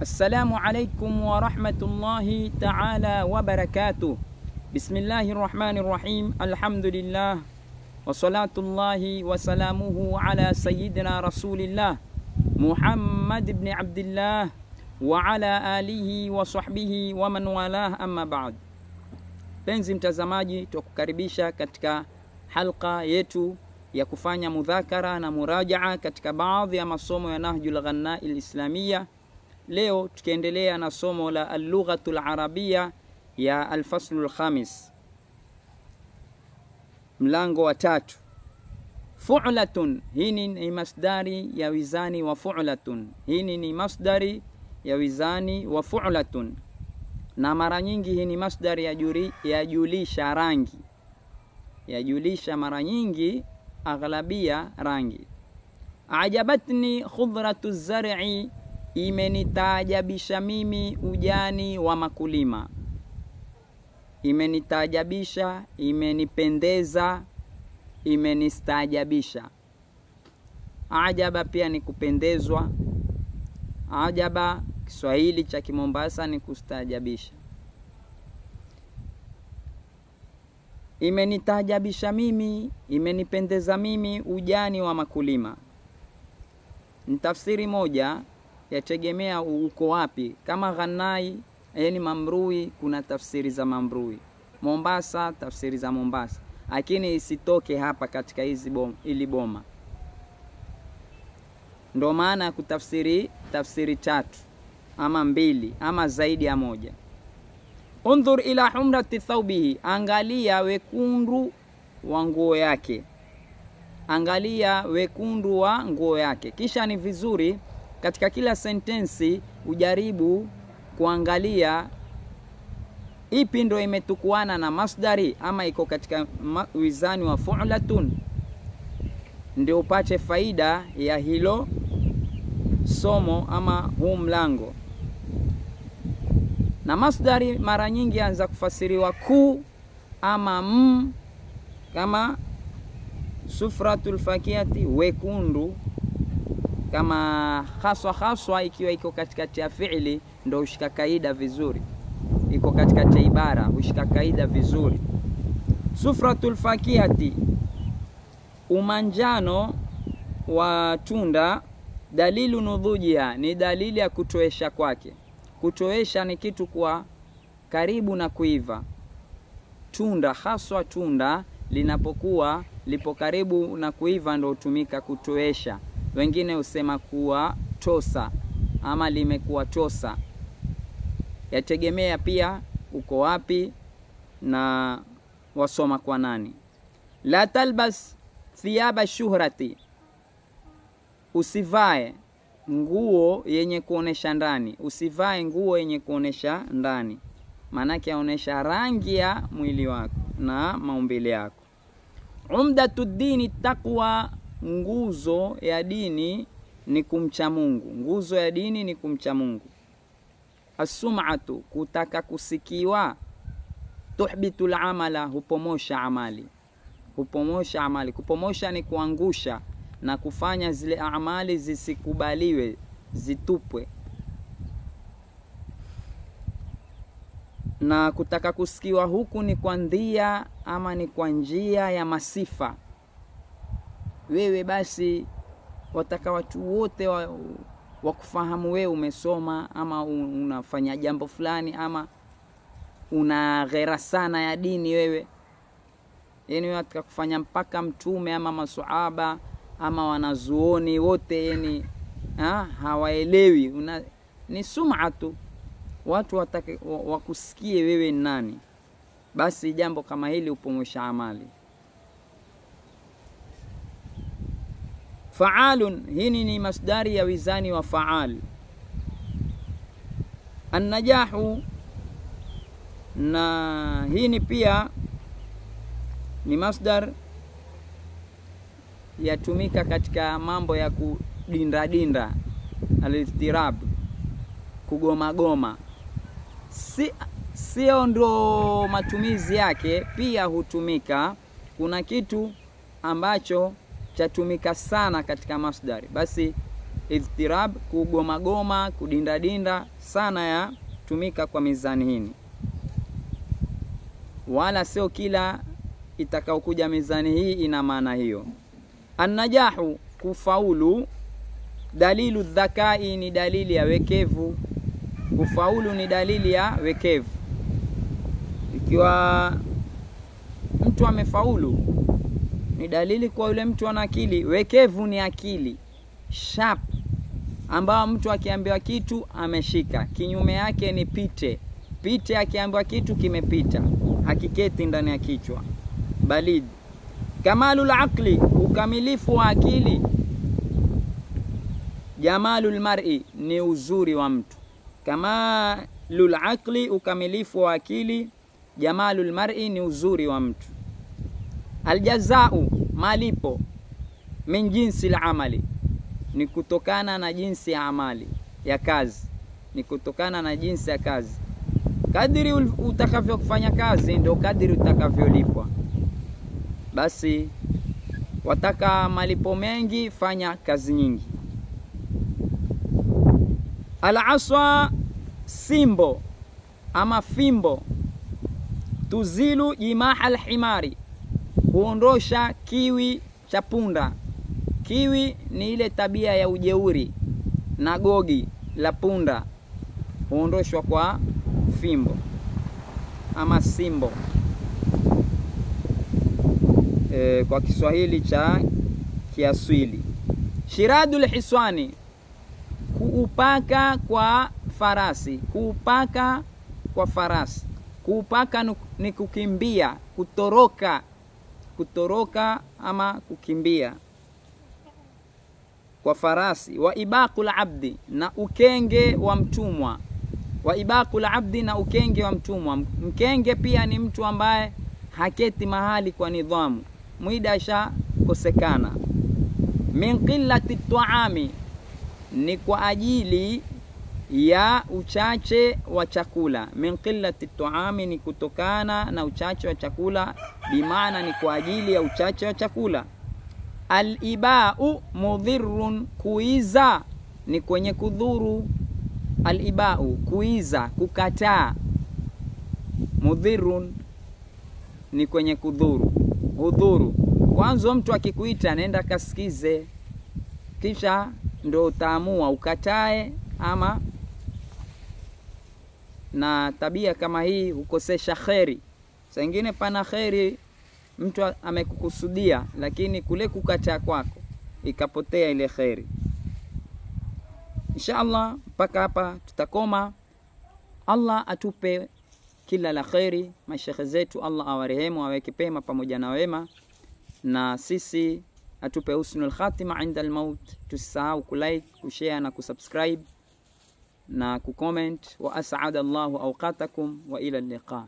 Assalamu alaikum wa rahmatullahi ta'ala wa barakatuh. Bismillahir Rahmanir Rahim. Alhamdulillah wa salatullahi wa salamuhu ala sayyidina Rasulillah Muhammad ibn Abdillah wa ala alihi wa sahbihi wa man walah, amma ba'd. Penzi mtazamaji, tukukaribisha katika halqa yetu ya kufanya mudhakara na murajaa katika baadhi ya masomo ya Nahjul Ghannai Islamia. Leo tukiendelea na somo la al-lughatul arabia ya al-faslul khamis, mlango wa 3. Fu'latun, hii ni masdari ya wizani wa fu'latun. Hii ni masdari ya wizani wa fu'latun, na mara nyingi hii ni masdari ya julisha rangi, yajulisha mara nyingi aghlabia rangi. Ajabatni khudratu zar'i, imenitaajabisha mimi ujani wa makulima. Imenitaajabisha, imenipendeza, imenistaajabisha. Ajaba pia ni kupendezwa. Ajaba Kiswahili cha Kimombasa ni kustaajabisha. Imenitaajabisha mimi, imenipendeza mimi ujani wa makulima. Ni tafsiri moja, yategemea uko wapi. Kama Ghannai, yani Mamrui, kuna tafsiri za Mamrui. Mombasa, tafsiri za Mombasa. Lakini isitoke hapa katika hizi ili boma. Ndio maana kutafsiri tafsiri 3 ama 2 ama zaidi ya moja. Undhur ila humrati thawbihi, angalia wekundu wa nguo yake. Angalia wekundu wa nguo yake. Kisha ni vizuri katika kila sentensi ujaribu kuangalia ipi ndio imetukuana na masdari ama iko katika wizani wa fu'latun, ndio upate faida ya hilo somo ama huu mlango. Na masdari mara nyingi anza kufasiriwa ku ama m, kama sufratul fakiyati, wekundu, kama haswa haswa ikiwa iko katikati ya fiili ndio ushika kaida vizuri, iko katikati ya ibara ushika kaida vizuri. Sufratul fakiyati, umanjano wa tunda, dalilu nudhujia, ni dalili ya kutoesha kwake. Kutoesha ni kitu kwa karibu na kuiva. Tunda haswa tunda linapokuwa lipo karibu na kuiva ndio hutumika kutoesha. Wengine husema kuwa tosa ama limekuwa tosa. Yategemea pia uko wapi na wasoma kwa nani. La talbas thiyaba shuhrati, usivae nguo yenye kuonesha ndani. Usivae nguo yenye kuonesha ndani, maanake yaonesha rangi ya mwili wako na maumbile yako. Umdatu dini taqwa, nguzo ya dini ni kumcha Mungu. Nguzo ya dini ni kumcha Mungu. As-sum'atu, kutaka kusikiwa. Tuhbitul amala, hupomosha amali. Hupomosha amali. Kupomosha ni kuangusha na kufanya zile amali zisikubaliwe, zitupwe. Na kutaka kusikiwa huku ni kwa ndia ama ni kwa njia ya masifa. Wewe basi wataka watu wote wakufahamu wewe umesoma ama unafanya jambo fulani ama una ghera sana ya dini wewe. Yani wewe wataka kufanya mpaka mtume ama masuhaba ama wanazuoni wote yani hawaelewi. Ni sum'a tu, watu wataka wakusikie wewe ni nani. Basi jambo kama hili upomosha amali. Fa'alun, hini ni masdari ya wizani wa fa'al. An-najahu, na hini pia ni masdar yatumika katika mambo ya kudinda dinda, al-istirab, kugoma goma. Sio ndo matumizi yake, pia hutumika. Kuna kitu ambacho chatumika sana katika masdari, basi Idhtirab, kugomagoma, kudindadinda sana ya tumika kwa mizani hii. Wala sio kila itakaokuja mizani hii ina maana hiyo. Annajahu, kufaulu. Dalilu dhakai, ni dalili ya wekevu. Kufaulu ni dalili ya wekevu. Ikiwa mtu amefaulu ni dalili kwa yule mtu ana akili. Wekevu ni akili sharp, ambao mtu akiambiwa kitu ameshika. Kinyume yake ni pite. Pite akiambiwa kitu kimepita, hakiketi ndani ya kichwa. Balid. Kamalul aqli, ukamilifu wa akili. Jamalul mar'i, ni uzuri wa mtu. Kamalul aqli, ukamilifu wa akili. Jamalul mar'i, ni uzuri wa mtu. Aljazau, malipo. Min jinsi al-amali, ni kutokana na jinsi ya amali, ya kazi. Ni kutokana na jinsi ya kazi. Kadiri utakavyofanya kazi ndio kadiri utakavyolipwa. Basi wataka malipo mengi, fanya kazi nyingi. Al-aswa, simbo ama fimbo. Tuzilu jimaha al-himari, huondosha kiwi cha punda. Kiwi ni ile tabia ya ujeuri na gogi la punda, huondoshwa kwa fimbo ama simbo, kwa Kiswahili cha Kiaswili. Shiradul hiswani, kuupaka kwa farasi. Kuupaka kwa farasi. Kuupaka ni kukimbia, kutoroka. Kutoroka ama kukimbia kwa farasi. Wa ibaqul abdi, na ukenge wa mtumwa. Wa ibaqul abdi, na ukenge wa mtumwa. Mkenge pia ni mtu ambaye haketi mahali kwa nidhamu, mwida ashakosekana. Min qillati tuami, ni kwa ajili ya uchache wa chakula. Min qillati tuami, ni kutokana na uchache wa chakula, bimaana ni kwa ajili ya uchache wa chakula. Al-iba'u mudhirrun, kuiza ni kwenye kudhuru. Al-iba'u, kuiza, kukataa. Mudhirrun ni kwenye kudhuru, hudhuru. Kwanza mtu akikuita nenda kasikize, kisha ndo utaamua ukatae ama. Na tabia kama hii hukosesha kheri. Saa ingine pana kheri mtu amekukusudia, lakini kule kukataa kwako ikapotea ile kheri. Inshallah mpaka hapa tutakoma. Allah atupe kila la kheri. Mashekhe zetu Allah awarehemu, aweke pema pamoja na wema, na sisi atupe husnul khatima inda al-maut. Tusisahau kulike, kushare na kusubscribe na kucomment. Wa as'ada Allahu awqatakum wa ila al-liqa.